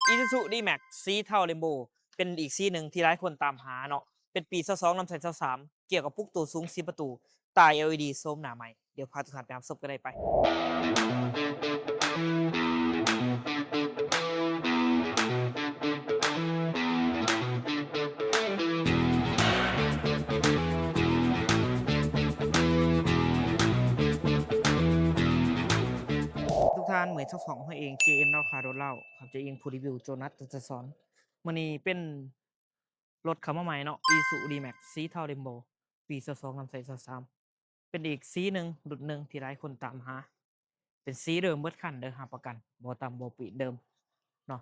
ອີຊູຊູ ດີແມັກ ສີເທົາເຣນໂບ ເປັນອີກສີໜຶ່ງທີ່ຫຼາຍຄົນຕາມຫາເນາະ ເປັນປີຊາວສອງນຳໃຊ້ຊາວສາມ ກ່ຽວກັບປຸກໂຕສູງສີ່ປະຕູ ຕາ ແອລອີດີ ໂສມໜ້າໃໝ່. ດຽວພາທຸກທ່ານໄປຮັບຊົມກັນໄດ້ໄປ. ທຸກທ່ານ ເໝີຍເຈົ້າຂອງເຮົາເອງ ເຈເອັມ ລາວຄ້າໂດດລາວ ເຮົາຈະອີງຜູ້ຣີວິວ ໂຈນັດ ຕັນຈະສອນ. ມື້ນີ້ເປັນລົດເຂົ້າມາໃໝ່ເນາະ ອີຊູຊູ ດີແມັກ ສີເທົາເຣນໂບ ປີຊາວສອງນຳໃຊ້ຊາວສາມ ເປັນອີກສີໜຶ່ງ ລຸ້ນໜຶ່ງທີ່ຫຼາຍຄົນຕາມຫາ ເປັນສີເດີມເບິດຄັນເດີ ຮັບປະກັນບໍ່ຕຳບໍ່ປີດເດີມເນາະ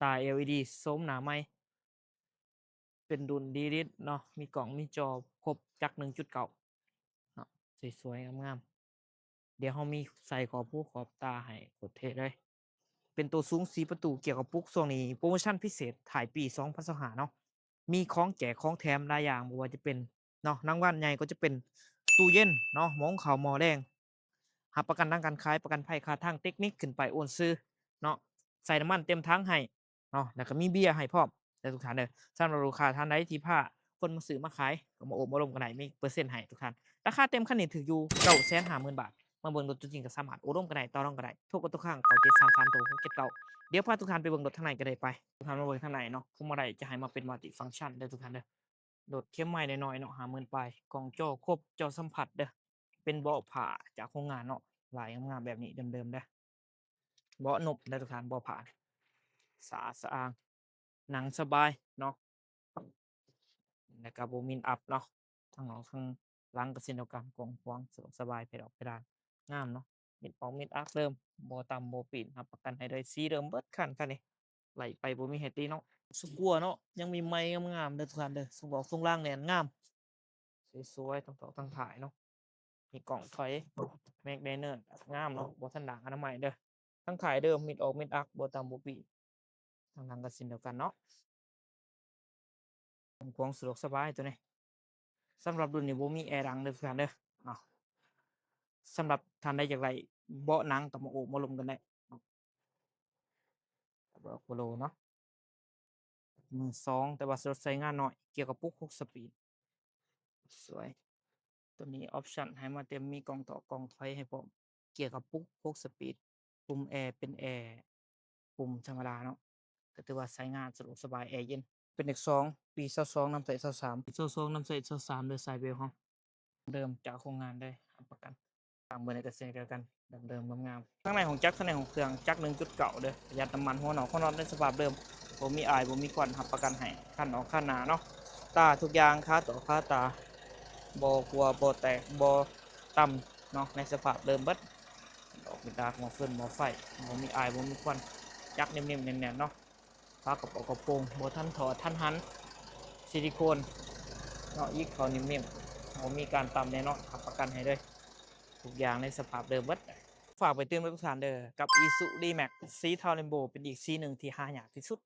ຕາ ແອລອີດີ ໂສມໜ້າໃໝ່ ເປັນດຸນດີລິດເນາະ ມີກ້ອງມີຈໍຄົບ ຈັກໜຶ່ງຈຸດເກົ້າເນາະ ສວຍໆງາມໆ. ດຽວເຮົາມີໃສ່ຂອບຫູຂອບຕາໃຫ້ໂຄດເທ່ເລີຍ. ເປັນໂຕສູງສີ່ປະຕູ ກ່ຽວກັບປຸກ ຊ່ວງນີ້ໂປຣໂມຊັນພິເສດທ້າຍປີສອງພັນຊາວຫ້າເນາະ ມີຂອງແຈກຂອງແຖມຫຼາຍຢ່າງ ບໍ່ວ່າຈະເປັນເນາະ ລາງວັນໃຫຍ່ກໍຈະເປັນຕູ້ເຢັນເນາະ ໝໍງເຂົ້າໝໍ້ແລງ ຮັບປະກັນຫຼັງການຂາຍ ປະກັນໄພ ຄ່າທາງເຕັກນິກ ຂຶ້ນປ້າຍໂອນຊື່ເນາະ ໃສ່ນ້ຳມັນເຕັມຖັງໃຫ້ ເນາະ ແລ້ວກໍມີເບຍໃຫ້ພ້ອມເດີທຸກທ່ານເດີ. ສຳລັບລູກຄ້າທ່ານໃດທີ່ພາຄົນມາຊື້ມາຂາຍ ກໍມາໂອ້ມາລົມກັນໄດ້ ມີເປີເຊັນໃຫ້ທຸກທ່ານ. ລາຄາເຕັມຄັນນີ້ຖືກຢູ່ເກົ້າແສນຫ້າໝື່ນບາດ. ມາເບິ່ງລົດຕົວຈິງກໍສາມາດໂອ້ລົມກັນໄດ້ ຕໍ່ລອງກັນໄດ້ ໂທການໂທຫາເຮົາ ເຈັດສາມສາມ ຫົກເຈັດເກົ້າ. ດຽວພາທຸກທ່ານໄປເບິ່ງລົດທາງໃນກໍໄດ້ໄປ. ທຸກທ່ານມາເບິ່ງທາງໃນເນາະ ພວງມາໄດຈະໃຫ້ມາເປັນມັນຕິຟັງຊັນເດີທຸກທ່ານເດີ. ລົດເຂັມໄມ້ນ້ອຍໆເນາະ ຫ້າໝື່ນປາຍ ກ້ອງຈໍຄົບ ຈໍສຳຜັດເດີ ເປັນເບາະຜ້າຈາກໂຮງງານເນາະ ລາຍງາມໆແບບນີ້ເດີມໆເດີ. ເບາະນຸ່ມເດີທຸກທ່ານ ເບາະຜ້າສະອາດສະອ້າງ ນັ່ງສະບາຍເນາະ ແລ້ວກໍບໍ່ມີອັບເນາະ ທັງນອກທັງຫຼັງກໍເຊັ່ນດຽວກັນ ກວ້າງຂວາງ ສະດວກສະບາຍ ເພດອອກເພດານງາມເນາະ ມິດອອກມິດອັກເດີມ ບໍ່ຕຳບໍ່ປີດ ຮັບປະກັນໃຫ້ໄດ້ ສີເດີມເບິດຄັນຄັນນີ້. ໄລ່ໄປບໍ່ມີໃຫ້ຕິເນາະ ສະກົວເນາະ ຍັງມີໄມ້ງາມໆເດີທຸກທ່ານເດີ ຊົງອອກຊົງລາງແໜ້ນງາມ ສວຍໆ ທັງທ້າຍທັງທ້າຍເນາະ ມີກ້ອງຖອຍ ແມັກໄດເນີງາມເນາະ ບໍ່ທັນດ້າງອະນາໄມເດີ ທັງທ້າຍເດີມ ມິດອອກມິດອັກ ບໍ່ຕຳບໍ່ປີດ ທາງຫຼັງກໍເຊັ່ນດຽວກັນເນາະ ກວ້າງຂວາງສະດວກສະບາຍໂຕນີ້. ສຳລັບລຸ້ນນີ້ບໍ່ມີແອດັງເດີທຸກທ່ານເດີເນາະ ສຳລັບທ່ານໃດຢາກໄດ້ເບາະໜັງກໍມາໂອ້ມາລົມກັນໄດ້ ເບາະໂປໂລເນາະ ມືສອງ ແຕ່ວ່າລົດໃຊ້ງານໜ້ອຍ ກ່ຽວກັບປຸກຫົກສະປີດ ສວຍ ໂຕນີ້ອອບຊັນໃຫ້ມາເຕັມ ມີກ້ອງຖອຍກ້ອງຖອຍໃຫ້ພ້ອມ ກ່ຽວກັບປຸກຫົກສະປີດ ປຸ່ມແອເປັນແອ ປຸ່ມທຳມະດາເນາະ ກໍຖືວ່າໃຊ້ງານສະດວກສະບາຍ ແອເຢັນ ເປັນເອັກສອງ ປີຊາວສອງນຳໃຊ້ຊາວສາມ ຊາວສອງນຳໃຊ້ຊາວສາມເດີ ສາຍເບວເຮົາ ເດີມຈາກໂຮງງານເລີຍ ຮັບປະກັນ. ຕາມເບິ່ງໃນກະແສດຽວກັນ ເດີມໆງາມໆ ທາງໃນຫ້ອງຈັກ ທາງໃນຫ້ອງເຄື່ອງ ຈັກໜຶ່ງຈຸດເກົ້າເດີ ປະຢັດນ້ຳມັນ ຫົວນອກ ຫົວນອດໃນສະພາບເດີມ ບໍ່ມີອາຍ ບໍ່ມີຄວັນ ຮັບປະກັນໃຫ້ ຄັນອອກຄັນໜ້າເນາະ ຕາທຸກຢ່າງ ຄາຕໍ່ຄາຕາ ບໍ່ຮົ່ວ ບໍ່ແຕກ ບໍ່ຕຳເນາະ ໃນສະພາບເດີມເບິດ ດອກມີດາກ ໝໍ້ຟືນ ໝໍ້ໄຟ ບໍ່ມີອາຍ ບໍ່ມີຄວັນ ຈັກເນັມໆແໜ້ນໆເນາະ. ຝາກະເປົາກະໂປງ ບໍ່ທັນຖອດທັນຫັນ ຊິລິໂຄນເນາະ ອີກເຂົ້າເນັມໆ ບໍ່ມີການຕຳແນ່ນອນ ຮັບປະກັນໃຫ້ເລີຍ ທຸກຢ່າງໃນສະພາບເດີມເບິດ. ຝາກໄປເຕືອນໄວ້ທຸກທ່ານເດີ ກັບ ອີຊູຊູ ດີແມັກ ສີເທົາເຣນໂບ ເປັນອີກສີໜຶ່ງທີ່ຫາຍາກທີ່ສຸດ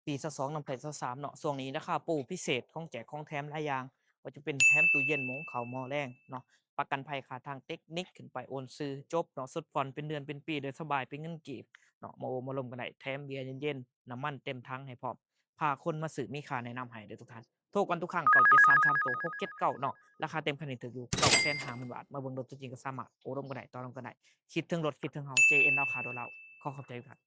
ປີຊາວສອງນຳໃຊ້ຊາວສາມເນາະ ຊ່ວງນີ້ລາຄາໂປພິເສດ ຂອງແຈກຂອງແຖມຫຼາຍຢ່າງ ບໍ່ວ່າຈະເປັນແຖມຕູ້ເຢັນ ໝໍງເຂົ້າໝໍ້ແລງເນາະ ປະກັນໄພ ຄ່າທາງເຕັກນິກ ຂຶ້ນປ້າຍໂອນຊື່ ຈົບເນາະ ສົດຜ່ອນເປັນເດືອນເປັນປີ ໂດຍສະບາຍເປັນເງິນກີບເນາະ ມາໂອ້ມາລົມກັນໄດ້ ແຖມເບຍເຢັນໆ ນ້ຳມັນເຕັມຖັງໃຫ້ພ້ອມ ພາຄົນມາຊື້ ມີຄ່າແນະນຳໃຫ້ເດີທຸກທ່ານ. ໂທການທຸກຄັ້ງ ເກົ້າເຈັດສາມສາມ ຫົກເຈັດເກົ້າເນາະ ລາຄາເຕັມຄັນນີ້ຖືກຢູ່ເກົ້າແສນຫ້າໝື່ນບາດ. ມາເບິ່ງລົດຕົວຈິງກໍສາມາດໂອ້ລົມກັນໄດ້ ຕໍ່ລົມກັນໄດ້ ຄິດເຖິງລົດ ຄິດເຖິງເຮົາ ເຈເອັນ ລາວຄ້າໂດດລາວ ຂໍຂອບໃຈທຸກທ່ານ.